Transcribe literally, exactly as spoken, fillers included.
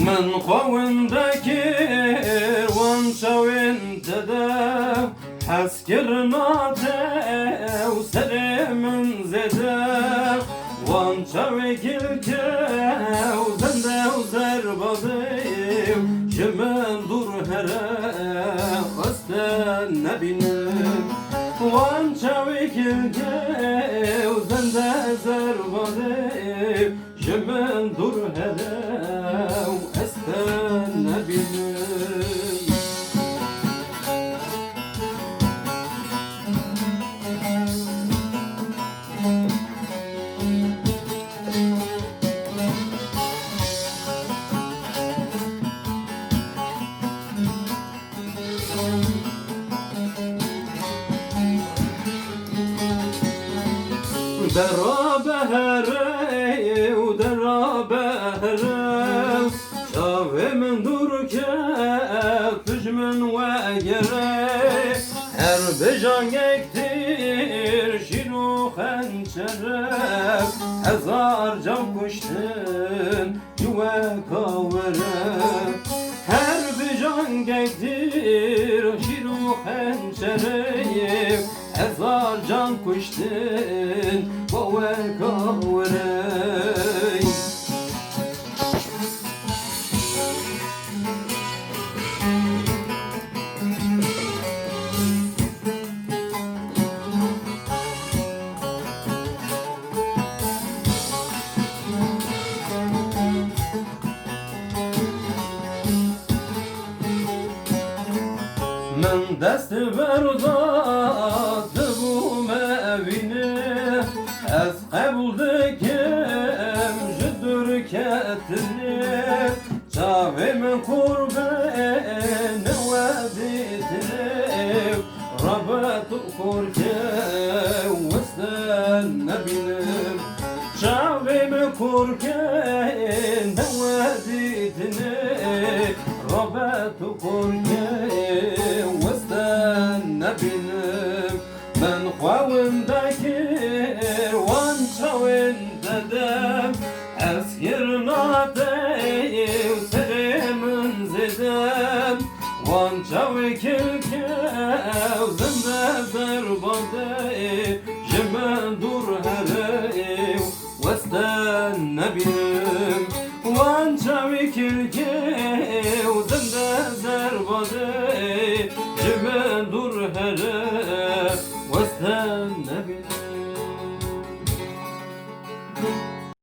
Min xwe winda kir wan çawên te de, hez kirina te û serê min zêde. Wan çawê kilke û zende û zerbadê, ji min dûr here, ez te nebînim. Wan çawê kilke û zende zerbadê, ji min dûr here û ez te nebînim. Dera behere û dera behere, çavê min dûr ket, tu ji min wegere. Her bijangek tîr, şîr û xençere, hezar can kuştin, ji we ka were. Her bijangek tîr, şîr û xençereyê, hezar can kuştin, bo we ka were. Min dest berda, tu bû me evîne, ez qebûl dikim ji dûrketinê. Çavê min qurbe ne we dîtinê, rabet û korke weste nebînim. Çavê min korke ne we dîtinê, rabet û korke weste nebînim. Min xwe winda kir wan çawên te de, ez kirina te û serê min zêde. Wan çawê kilke û zinde zerbade, ji min dûr here û weste nebînim. Wan çawê kilke û zinde zerbade, ji min dûr here